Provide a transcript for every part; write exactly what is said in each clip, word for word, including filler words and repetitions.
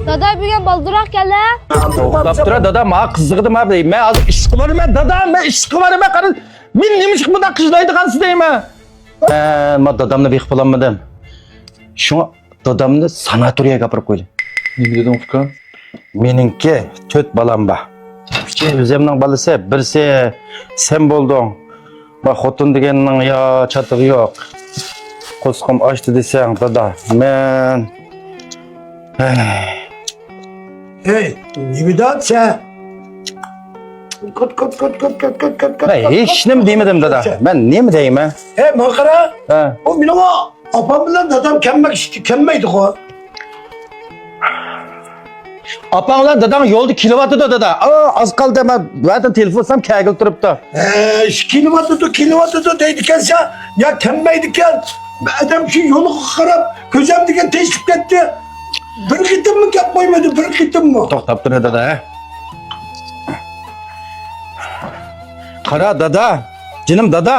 دادا، بۈگۈن بالدۇراق كەل ھە. توختاپ تۇرە دادا، ماڭا قىزىقىدى ما. مەن ھازىر ئىشقا بارىمەن دادا، مەن ئىشقا بارىمەن. قارا، مەن نېمە ئىشقا بۇنداق قىجلايدىغانسى دەيمەن. مەن ما دادامنى بېقىپ بولالمىدىم. شۇڭا دادامنى ساناتورىيەگە ئاپىرىپ قويدۇم. نېمە دېدىڭ ئۇكام؟ مېنىڭكى تۆت بالام بار. ئۈچى ئۆزۈمنىڭ بالىسى، بىرسى سەن بولدۇڭ. ما خوتۇن دېگەننىڭ يا چاتىقى يوق. قورسىقىم ئاچتى دېسەڭ دادا، مەن ھەي، نېمە دەپ سەن؟ كوت، كوت، كوت. مەن ھېچنېمە دېمىدىم دادا. مەن نېمە دەيمەن؟ ھەي، ماڭا قارا. ھە. ئۇ مېنىڭ ئاپام بىلەن دادام كەلمەك، كەلمەيدىغۇ. ئاپاڭ بىلەن داداڭ يولدا كېلىۋاتىدۇ دادا. ئا، ئاز قالدى، مەن بۇ يەردىن تېلېفون قىلسام كەلگىلى تۇرۇپتۇ. ھە، شۇ كېلىۋاتىدۇ، كېلىۋاتىدۇ دەيدىكەنسەن، يا كەلمەيدىكەن. ئادەم شۇ يولىغا قاراپ كۆزەم دېگەن تېشىپ كەتتى. بىر قېتىممۇ كەپ قويمىدى، بىر قېتىممۇ. توختاپ تۇر دادا، ھە. قارا دادا، جېنىم دادا.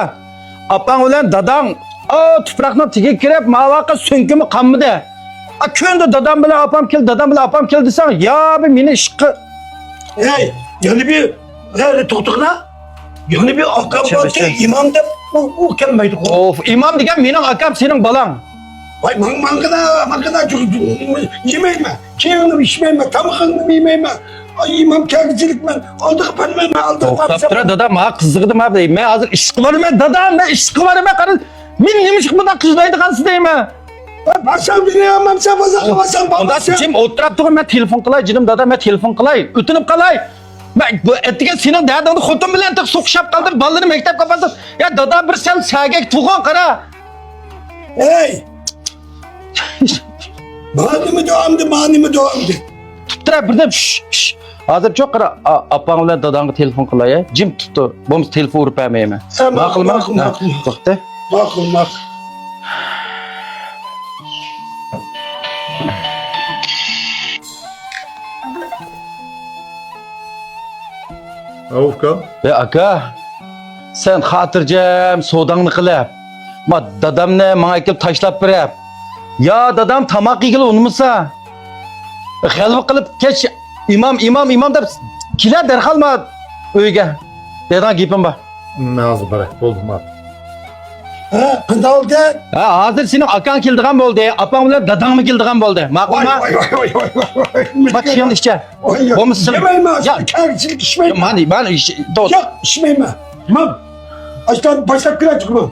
ئاپاڭ بىلەن داداڭ، ئا، تۇپراقنىڭ تېگىگە كىرىپ، ماۋاقا سۆڭىكىمۇ قالمىدى. ئا، كۈندە دادام بىلەن ئاپام كەل، دادام بىلەن ئاپام كەل دېسەڭ، يا بىر مېنى ئىشقا. ھەي، يەنە بىر، ھەي، توختىغىنا. يەنە بىر ئاكام باركەن، ئىمام دەپ، ئۇ، ئۇ كەلمەيدىغۇ. ئوف، ئىمام دېگەن مېنىڭ ئاكام، سېنىڭ بالاڭ. ۋاي، ماڭ-، ماڭغىنا، ماڭغىنا، يېمەيمەن. چېيىڭنىمۇ ئىچمەيمەن، تامىقىڭنىمۇ يېمەيمەن. ئاي، ئىمام كەلگۈچىلىك مەن ئالدىغا بارمايمەن، ئالدىغا توختاپ بارسام. تۇرە دادا، ماڭا قىزىقىدۇ، ماڭا دەي. مەن ھازىر ئىشقا بارىمەن دادا، مەن ئىشقا بارىمەن. قارا، مەن نېمە ئىشقا بۇنداق قىزلايدىغانسى دەيمەن. ۋاي، بارسام بېرەي، بارمىسام بازارغا بارسام، ئۇنداق بارماسام. جىم ئولتۇراپ تۇرغىن، مەن تېلېفون قىلاي، جېنىم دادا، مەن تېلېفون قىلاي، ئۆتۈنۈپ قالاي. مەن بۇ ئەتىگەن سېنىڭ دەردىڭدە خوتۇن بىلەن تېخى سوقۇشۇپ قالدىم، بالىلىرىم مەكتەپكە بارسا. يا دادا، بىر سەل سەگەك تۇرغىن، قارا. ھەي! ماڭا نېمە دەۋامدى، ماڭا نېمە دەۋامدى؟ تۇپتۇرە بىردەم، شش، شش. ھازىر چوق قارا، ئا-، ئاپاڭ بىلەن داداڭغا تېلېفون قىلاي، ھە؟ جىم تۇپتۇ. بولمىسا تېلېفون ئۇرۇپ بەرمەيمەن. ھە، ماقۇلمۇ؟ ماقۇل، ھە، ماقۇل. توختە. ماقۇل، ماقۇل. ئاۋۇ ئۇكام. ۋەي ئاكا، سەن خاتىرجەم سوداڭنى قىلىپ، ما دادامنى ماڭا ئەكېلىپ تاشلاپ بېرىپ، يا دادام تاماق يېگىلى ئۇنىمىسا، غەلۋە قىلىپ كەچ ئىمام، ئىمام، ئىمام دەپ كېلە دەرھال ما ئۆيگە. دەيدىغان گېپىم بار. مەن ھازىر باراي، بولدى، ماقۇل. ھە، قانداق بولدى؟ ھە، ھازىر سېنىڭ ئاكاڭ كېلىدىغان بولدى، ئاپاڭ بىلەن داداڭمۇ كېلىدىغان بولدى. ماقۇلما؟ ۋاي، ۋاي، ۋاي، ۋاي، ۋاي، ۋاي. ما چىقىڭ ئىچە. ۋاي، ياق. بولمىسا سىلەر. يېمەيمەن، ياق. كەلگۈچىلىك ئىچمەيمەن. مانا، مانا ئىچ-، توغرا. ياق، ئىچمەيمەن. مەن ئاشتان باشلاپ كىرەي چىقىمەن.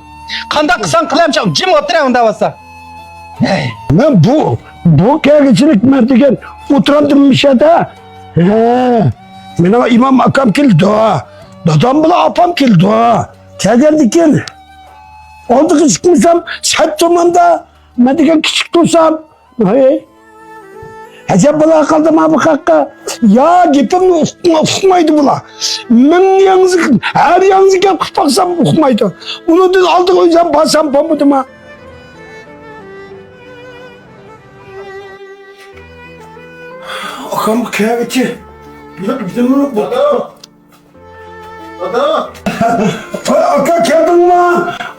قانداق قىلساڭ قىلەمچە، جىم ئولتۇرە ئۇنداق بولسا. ھەي. مەن بۇ، بۇ كەلگۈچىلىك مەن دېگەن ئولتۇرامدىم مۇشەدە. ھە. مېنىڭ ئىمام ئاكام كېلىدۇ. دادام بىلەن ئاپام كېلىدۇ. كەلگەندىن كېيىن ئالدىغا چىقمىسام، سەت تۇرمامدا، مەن دېگەن كىچىك تۇرسام، ھەي. ئەجەب بىلا قالدىما بۇ خەققە؟ يا گېپىمنى ئۇقما-، ئۇقمايدۇ بۇلار. مىڭ ياڭزا، ھەر ياڭزا گەپ قىلىپ باقسام ئۇقمايدۇ. ئۇنىڭدىن ئالدىغا ئۆزۈم بارسام بولمىدىما؟ ئاكام كەلگۈچى. دادا! دادا! ۋاي، ئاكا، كەلدىڭما؟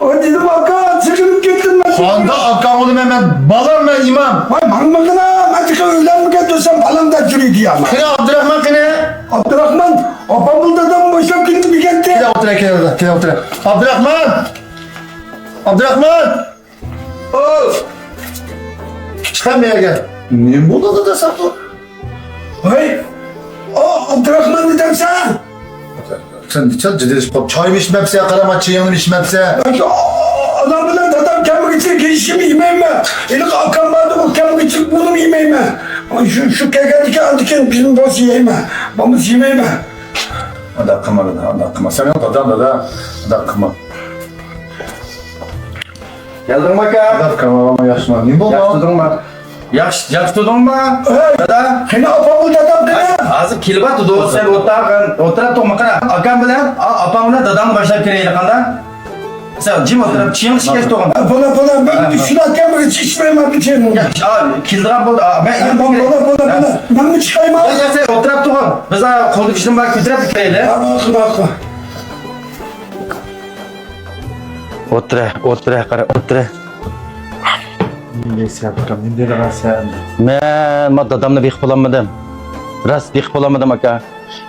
ۋاي، دېدىم، ئاكا، سېغىنىپ كەتتىم مەن. قانداق ئاكاڭ بولىمەن مەن؟ بالام مەن، ئىمام. ۋاي، ماڭمىغىنا، مەن تېخى ئۆيلەنمىگەن تۇرسام، بالام دەپ يۈرىدۇ يا. قېنى، ئابدۇراخمان قېنى؟ ئابدۇراخمان، ئاپام بىلەن دادام باشلاپ كېلىپ بىگەنتى. كېلە ئولتۇرە، كېلە، كېلە ئولتۇرە. ئابدۇراخمان! ئابدۇراخمان! ئوي! چىقام بۇ يەرگە. نېمە بولدى دەسەپتۇ؟ ھەي! ئو، ئابدۇراخمان دېدىمسەن؟ سەن نېچە جىددىيلىشىپ قاپ، چايمۇ ئىچمەپسەن، قارىما، چېيىڭنىمۇ ئىچمەپسەن. ئانا بىلەن دادام كەلمىگۈچە كېلىشىمنى يېمەيمەن. ھېلىقى ئاكام باردى، ئۇ كەلمىگۈچە بۇنىمۇ يېمەيمەن. شۇ، شۇ كەلگەندىن كېيىن، ئاندىن كېيىن بىزمۇ بولسا يەيمەن. بولمىسا يېمەيمەن. ئۇنداق قىلما دادا، ئۇنداق قىلما. سەن داداڭ دادا، ئۇنداق قىلما. كەلدىڭمۇ ئاكا؟ ئۇنداق قىلما، ياخشىما. نېمە بولدى؟ ياخشى تۇردۇڭمۇ؟ ياخشى، ياخشى تۇردۇڭمۇ؟ ھەي! دادا؟ قېنى ئاپام بىلەن دادام قېنى؟ ھازىر كېلىۋاتىدۇ، سەن ئولتۇرغىن، ئولتۇرۇپ تۇرما، قارا. ئاكام بىلەن، ئا-، ئاپاڭ بىلەن داداڭنى باشلاپ كىرەيلى، قانداق؟ سەن جىم ئولتۇرۇپ، چىيىڭ ئىچكەچ تۇرغىن. ھە، بولا، بولا، مەن شۇنداق ئىچمەيمەن بىر چېيىڭنى. يا، ئا، كېلىدىغان بولدى، ئا، مەن ھە، بولا، بولا، بولا، بولا. مەنمۇ چىقايمۇ؟ يا، يا، سەن ئولتۇراپ تۇرغىن. بىز، ئا، قولدا كۈچىدىن بار كۆتۈرۈپ كىرەيلى. ھە، ماقۇل، ماقۇل. ئولتۇرە، ئولتۇرە، قارا، ئولتۇرە. نېمە دەيسەن ئۇكام، نېمە دەيدىغانسەن ئەمدى؟ مەن ما دادامنى بېقىپ بولالمىدىم. راست بېقىپ بولالمىدىم ئاكا.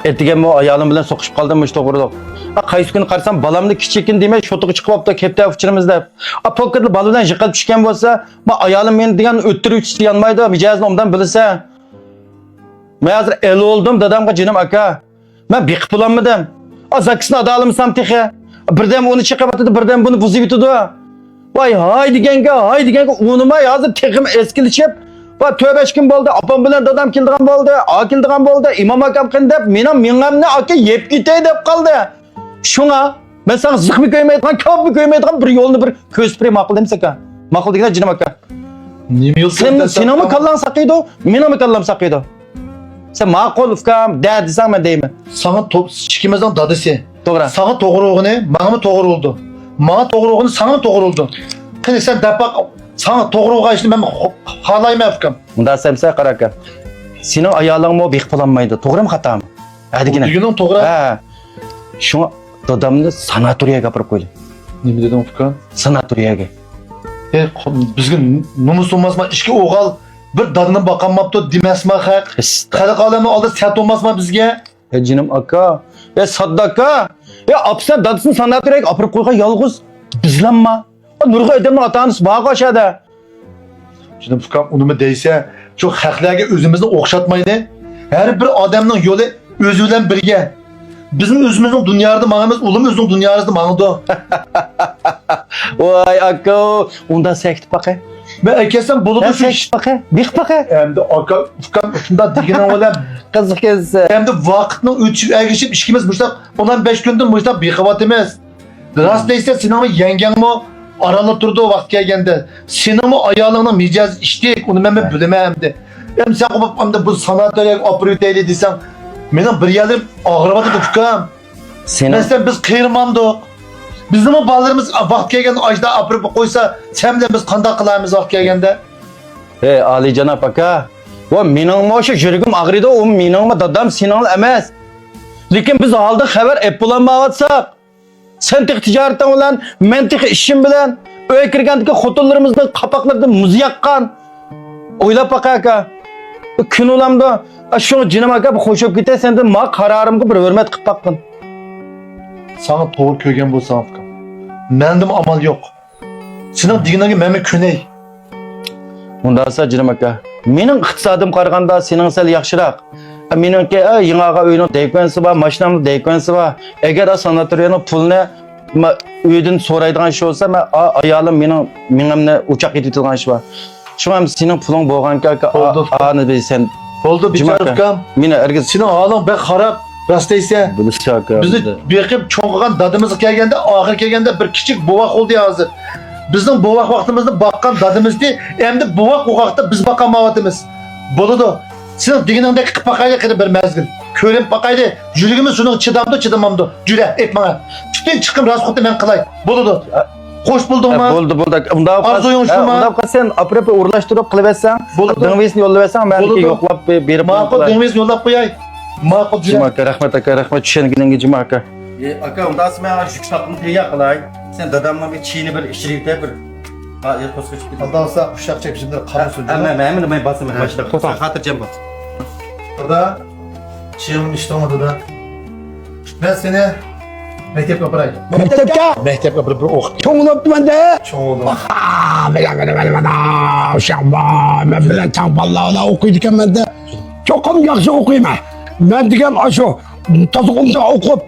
ئەتىگەنمۇ ئايالىم بىلەن سوقۇشۇپ قالدىم مۇشۇ توغرۇلۇق. ھە، قايسى كۈنى قارىسام بالامنى كىچىككىنە دېمەي شوتىغا چىقىپ بوپتۇ، كەپتە ئۇچۇرىمىز دەپ. ئا، پوكىتىدا بالا بىلەن يىقىلىپ چۈشكەن بولسا، ما ئايالىم مېنى دېگەن ئۆتتۈرۈۋېتىشتە يانمايدۇ، مىجەزىنى ئوبدان بىلىسەن. مەن ھازىر ئېلىۋالدىم دادامغا جېنىم ئاكا. مەن بېقىپ بولالمىدىم. ئا، زاكىسنى ئادالمىسام تېخى. بىردەم ئۇنى چېقىۋاتىدۇ، بىردەم بۇنى بۇزۇۋېتىدۇ. ۋاي، ھاي دېگەنگە، ھاي دېگەنگە ئۇنىماي، ھازىر تېخىمۇ ئەسكىلىشىپ، ۋاي، تۆت بەش كۈن بولدى، ئاپام بىلەن دادام كېلىدىغان بولدى، ئا كېلىدىغان بولدى، ئىمام ئاكام قېنى دەپ، مېنىڭ مېڭەمنى ئاكا يەپ كېتەي دەپ قالدى. شۇڭا مەن ساڭا زىخمۇ كۆيمەيدىغان، كاۋاپمۇ كۆيمەيدىغان بىر يولنى بىر كۆرسىتىپ بېرەي، ماقۇل دەمسەن ئاكا؟ ماقۇل دېگىنە جېنىم ئاكا. نېمە يول سەن، سەن سېنىڭمۇ كاللاڭ ساقىيدۇ، مېنىڭمۇ كاللام ساقىيدۇ. سەن ماقۇل ئۇكام، دە دېسەڭ مەن دەيمەن. ساڭا تو-، ئىككىمىزنىڭ دادىسى. توغرا. ساڭا توغرا بولغىنى ماڭىمۇ توغرا بولىدۇ. ماڭا توغرا بولغىنى ساڭىمۇ توغرا بولىدۇ. قېنى سەن دەپ باق، ساڭا توغرا بولغان ئىشنى مەن خو-، خالايمەن ئۇكام. مۇنداق دېسەم سەن قارا ئاكا. سېنىڭ ئايالىڭمۇ بېقىپ بولالمايدۇ. توغرىمۇ خاتامۇ؟ ھە دېگىنە. دېگىنىڭ توغرا. ھە. شۇڭا دادامنى ساناتورىيەگە ئاپىرىپ قويدى. نېمە دېدىڭ ئۇكام؟ ساناتورىيەگە. ئە، بىزگە نومۇس بولماسما، ئىككى ئوغۇل بىر دادىنى باقالماپتۇ دېمەسما خەق. ئەستەغپۇرۇللا. خەلق ئالەمنىڭ ئالدىدا سەت بولماسما بىزگە؟ ئە جېنىم ئاكا، ئە ساددا ئاكا، ئە ئاپىسى دادىسىنى ساناتورىيەگە ئاپىرىپ قويغان يالغۇز بىزلامما؟ ئا، نۇرغۇن ئادەمنىڭ ئاتا-ئانىسى بارغۇ ئاشۇ يەردە. جېنىم ئۇكام، ئۇنىمۇ دەيسە، شۇ خەقلەرگە ئۆزىمىزنى ئوخشاتمايلى. ھەر بىر ئادەمنىڭ يولى ئۆزى بىلەن بىرگە. بىزمۇ ئۆزىمىزنىڭ دۇنياسىدا ماڭىمىز، ئۇلارمۇ ئۆزىنىڭ دۇنياسىدا ماڭىدۇ. ۋاي ئاكا، ئۇنداق سەكىتىپ باقە. مەن ئەكەلسەم بولىدۇ مەن شۇ ئىش. سەكىتىپ باقە، بېقىپ باقە. ئەمدى ئاكا، ئۇكام شۇنداق دېگىنىڭ بىلەن قىزىق ئىكەنسەن. ئەمدى ۋاقىتنىڭ ئۆتۈشىگە ئەگىشىپ ئىككىمىز مۇشۇنداق ئون بەش كۈندىن مۇشۇنداق بېقىۋاتىمىز. راست دەيسەن، سېنىڭمۇ يەڭگەڭمۇ ئارانلا تۇرىدۇ ۋاقتى كەلگەندە. سېنىڭمۇ ئايالىڭنىڭ مىجەزى ئىشتىك، ئۇنى مەنمۇ ھە. بىلىمەن ئەمدى. ئەمدى سەن قوپۇپ، ئەمدى بۇ ساناتورىيەگە ئاپىرىۋېتەيلى دېسەڭ، مېنىڭ بىر يەرلىرىم ئاغرىۋاتىدۇ ئۇكام. سېنىڭ مەسىلەن، بىز قېرىمامدۇق. بىزنىڭمۇ بالىلىرىمىز ۋاقتى كەلگەندە ئاشۇنداق ئاپىرىپ قويسا، سەن بىلەن بىز قانداق قىلارمىز ۋاقتى كەلگەندە؟ ھەي، ئالىيجاناب ئاكا، ۋە مېنىڭمۇ شۇ يۈرىكىم ئاغرىيدۇ، ئۇ مېنىڭمۇ دادام، سېنىڭلا ئەمەس. لېكىن بىز ھالدىن خەۋەر ئېلىپ بولالمايۋاتساق، سەن تېخى تىجارىتىڭ بىلەن، مەن تېخى ئىشىم بىلەن، ئۆيگە كىرگەندىكى خوتۇنلىرىمىزنىڭ قاپاقلىرىدىن مۇز ياغقان. ئويلاپ باقە ئاكا. بۇ كۈن ئۇلامدۇ؟ ئا، شۇڭا جېنىم ئاكا، بىر خوش بولۇپ كېتەي سەندىن، ما قارارىمغا بىر ھۆرمەت قىلىپ باققىن. ساڭا توغرا كۆرگەن بولساڭ ئۇكام، مەندىمۇ ئامال يوق. سېنىڭ دېگىنىڭگە مەنمۇ كۆنەي. ئۇنداق بولسا جېنىم ئاكا، مېنىڭ ئىقتىسادىم قارىغاندا سېنىڭ سەل ياخشىراق. ئە، مېنىڭكى، ئە، يېڭىغان ئۆينىڭ دېكۇنسى بار، ماشىنامنىڭ دېكۇنسى بار. ئەگەر ئا ساناتورىيەنىڭ پۇلىنى ما ئۆيدىن سورايدىغان ئىش بولسا، مەن ئا-، ئايالىم مېنىڭ مېڭەمنى ئوچاق ئېتىۋېتىدىغان ئىش بار. شۇڭا ھەم سېنىڭ پۇلۇڭ بولغانكەن، ئاكا، بولدى، ئا-، ئۇكام. ئانى بىلسەن. بولدى، جېنىم بىچارە ئاكا. ئۇكام. مېنى ھەرگىز. سېنىڭ ھالىڭ بەك خاراب، راست دەيسەن. بىلىسەن، ئاكا، بىزنى بىلدى. بېقىپ چوڭ قىلغان دادىمىزغا كەلگەندە، ئاخىرى كەلگەندە بىر كىچىك بوۋاق بولدى ھازىر. بىزنىڭ بوۋاق ۋاقتىمىزنى باققان دادىمىزنى ئەمدى بوۋاق بوۋاقتا بىز باقالمايۋاتىمىز. بولىدۇ. سېنىڭ دېگىنىڭدەك قىلىپ باقايلى قېنى بىر مەزگىل. كۆرۈپ باقايلى. يۈرىكىمىز شۇنىڭغا چىدامدۇ، چىدىمامدۇ؟ يۈرە، ئېيت ماڭا. پۈتۈن چىقىم راسخوتنى مەن قىلاي. بولىدۇ. خوش بولدۇڭما؟ ھە، بولدى، بولدى. ئۇنداق ئارزۇيۇڭ شۇما؟ ئۇنداق سەن ئاپىرىپ ئورۇنلاشتۇرۇپ قىلىۋەتسەڭ، بولىدۇ. دىڭ ۋېيسىنى يوللىۋەتسەڭ، مەن بولىدۇ. يوقلاپ بېرىپ ماقۇل، دىڭ ۋېيسىنى يوللاپ قوياي. ماقۇل، جىم ئاكا، رەھمەت ئاكا، رەھمەت چۈشەنگىنىڭگە، جىم ئاكا. ئاكا، ئۇنداق مەن شۇ كىتابنى تەييار قىلاي. سەن دادامنىڭ بىر چېيىنى بىر ئىچىرىۋېتە بىر. ھا، ئېرىق قوسقۇچ. ئالدىسا ئۇششاق چەك بىزدە قالمىسۇن. ھەممە، ھەممىنى مەن باسىمەن، ھە، باشتا. توختاڭ. خاتىرجەم بول. خۇدا، چېيىڭنى ئىچتىڭمۇ دادا؟ مەن سېنى مەكتەپكە ئاپىراي. مەكتەپكە؟ مەكتەپكە ئاپىرىپ بىر ئوقۇت. چوڭ بولۇپتىمەن دە. چوڭ بولدۇڭ. ئاھا، مانا، مانا، مانا، مانا. ئۇششاق، مەن بىلەن تەڭ بالىلار ئوقۇيدىكەن مەندە. چوقۇم ياخشى ئوقۇيمەن. مەن دېگەن ئاشۇ تازا ئوبدان ئوقۇپ،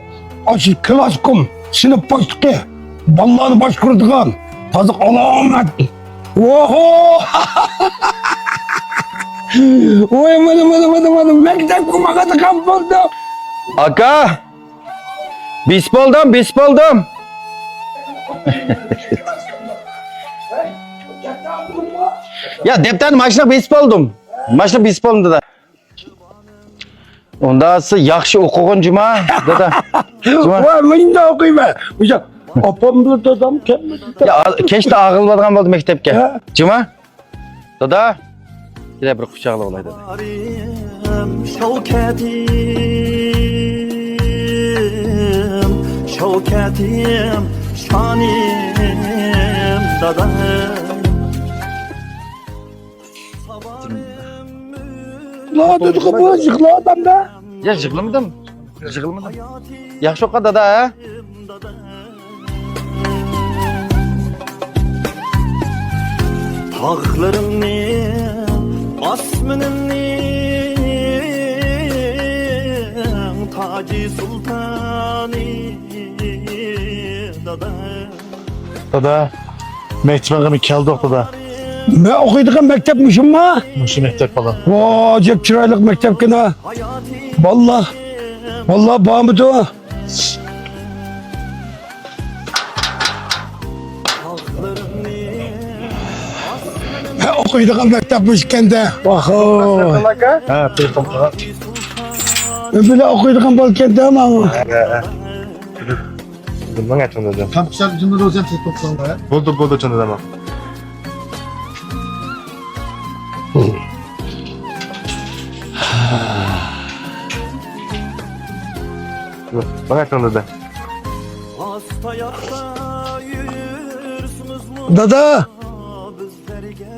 ئاشۇ كلاسسكوم، سىنىپ باشلىقى، بالىلارنى باشقۇرىدىغان تازا ئالامەت. ئوھو! ۋاي، مانا، مانا، مانا، مانا، مەكتەپكە ماڭىدىغان بولدۇم. ئاكا! بېسىپ بولدۇم، بېسىپ بولدۇم. يا، دەپتەرنى ماشىنىغا بېسىپ بولدۇم. ماشىنىغا بېسىپ بولدۇم، دادا. ئۇندا سىز ياخشى ئوقۇغىن جۇما، دادا. جۇما. ۋاي، مۇنداق ئوقۇيمەن. ئوشا ئاپام بىلەن دادام كەلمىدى. يا، كەچتە ئاغىلىۋالغان بولدى مەكتەپكە. ھە. جۇما. دادا. كېلە بىر قۇچاقلاپ ئالاي، دادا. شەۋكەتىم، شەۋكەتىم، شانىم، دادا. يىغلا دېدىغۇ بۇ، يىغلا ئادەمدە. يا يىغلىمىدىم. يىغلىمىدىم. ياخشى ئوقۇغان دادا، ھە؟ تاغلىرىمنى، ئاسمىنىمنىڭ تاجى سۇلتانى دادا. دادا، مەكتىپىڭگە كەلدۇق، دادا. مەن ئوقۇيدىغان مەكتەپ مۇشۇمۇ؟ مۇشۇ مەكتەپ، بالام. ۋا، ئەجەب چىرايلىق مەكتەپكەن ھە. باللا، باللا بارمىدۇ؟ مەن ئوقۇيدىغان مەكتەپ مۇشۇكەندە. ۋاھو. ھە، تېلېفون قىلغان. مەن بىلەن ئوقۇيدىغان بالىكەندە ماڭا. ھە، ھە. ماڭا چوڭ دادام. تامچىلار جىمىدا ئۆزۈم تېلېفون قىلغان. بولدى، بولدى، چوڭ دادام. ماڭا چوڭ دادام. دادا،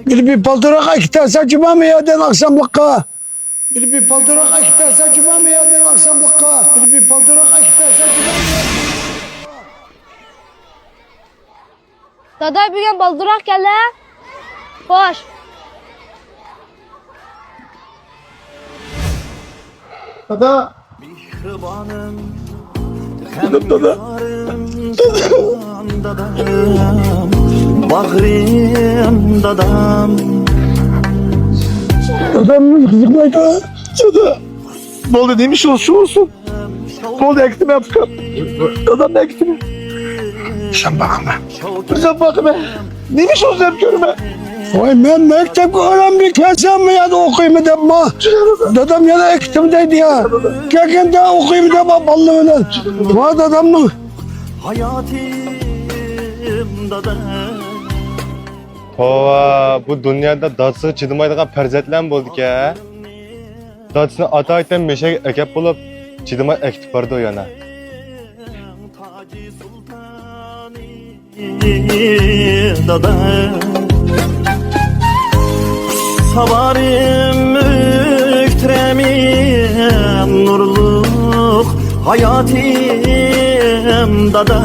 بىر، بىر پالتىراق ئەكىتەرسەن جۇما مۇ يەردىن ئاخشاملىققا؟ بىر، بىر پالتىراق ئەكىتەرسەن جۇما مۇ يەردىن ئاخشاملىققا؟ بىر، بىر پالتىراق ئەكىتەرسەن جۇما مۇ يەردىن؟ دادا، بۈگۈن بالدۇراق كەل ھە. خوش. دادا. مېھرىبانىم، دادا. دادام، باغرىم دادام. دادام يىغلايدۇ. دادا. بولدى، نېمە ئىش بولسۇن، شۇ بولسۇن. بولدى، ئەكتىمەن، ئۇكام. دادامنى ئەكتىمەن. سەن باقما. بىر زات باقىمەن. نېمە ئىش بولسۇن دەپ كۆرىمەن. ۋاي، مەن مەكتەپكە ئاران بىر كەلسەم، مۇ يەردە ئوقۇيمەن دەپمۇ. دادام يەنە ئەكتىم دەيدۇ يا. كەلگەندە ئوقۇيمەن دەپ بالىلار بىلەن. ۋاي دادامنىڭ. ھاياتىم دادا. توۋا، بۇ دۇنيادا دادىسىغا چىدىمايدىغان پەرزەنتلەرمۇ بولىدىكەن. دادىسىنى ئاتايتەن مېشەگە ئەكەپ بولۇپ، چىدىماي ئەكېتىپ بارىدۇ يەنە. دادا. ساۋارىم، ئۆكتۈرەمەن نۇرلۇق ھاياتىم دادا.